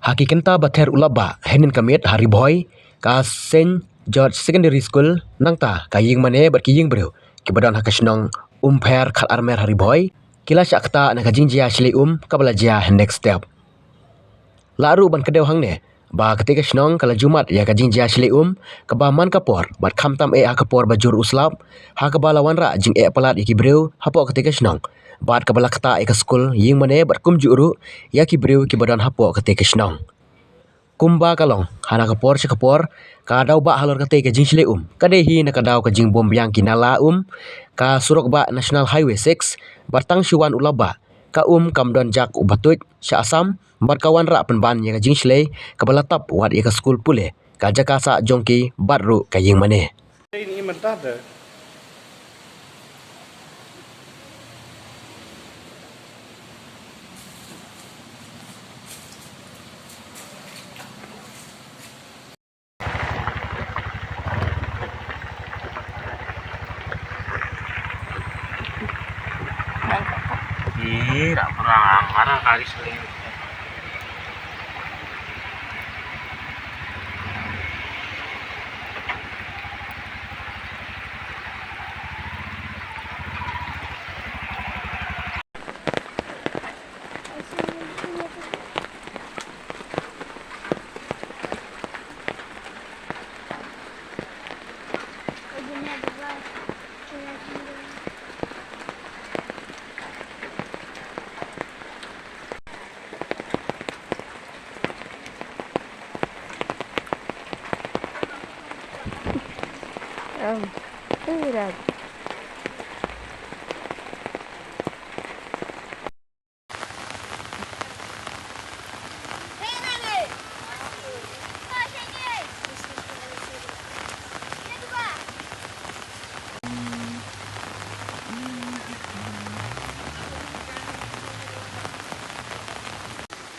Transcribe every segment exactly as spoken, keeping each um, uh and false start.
Ha ki kynta ba ther u lapbah, hynnin ka miet ha Ri Bhoi, ka Saint George Secondary School, nangta ka ïing mane bad ki ïing briew kiba don ha ka shnong Umpher Khatar Mer ha Ri Bhoi, ki la shah ktah na ka jingjia shlei um kaba la jia hynne step. Lah ruh ban kdew hangne ba katei ka shnong ka la ju mad ïa ka jingjia shlei um kaba man ka por bad khamtam eh ha ka por ba jur u slap, ha kaba la wanrah jingeh palat ïa ki briew hapoh katei ka shnong bad kaba la ktah ïa ka skul, ïing mane bad kumjuh ruh ïa ki briew kiba don hapoh katei ka shnong. Kumba ka long ha na ka por sha ka por, ka daw bah halor katei ka jingshlei um ka dei hi na ka daw ka jingbym biang ki nala um, ka surok bah National Highway six, bad tang shu wan u lapbah, ka um kam don jak uba tuid sha Assam bad ka wanrah pynban ïa ka jingshlei kaba la tap wat ïa ka skul pule, ka jaka sah jong ki bad ruh ka ïing mane. Ih, rak perang, mana kali sering.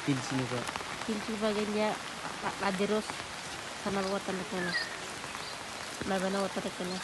Pil sini ko. Pil sini ba ganya, la, la deros, sana ba watan kena. Ba bana watan kena.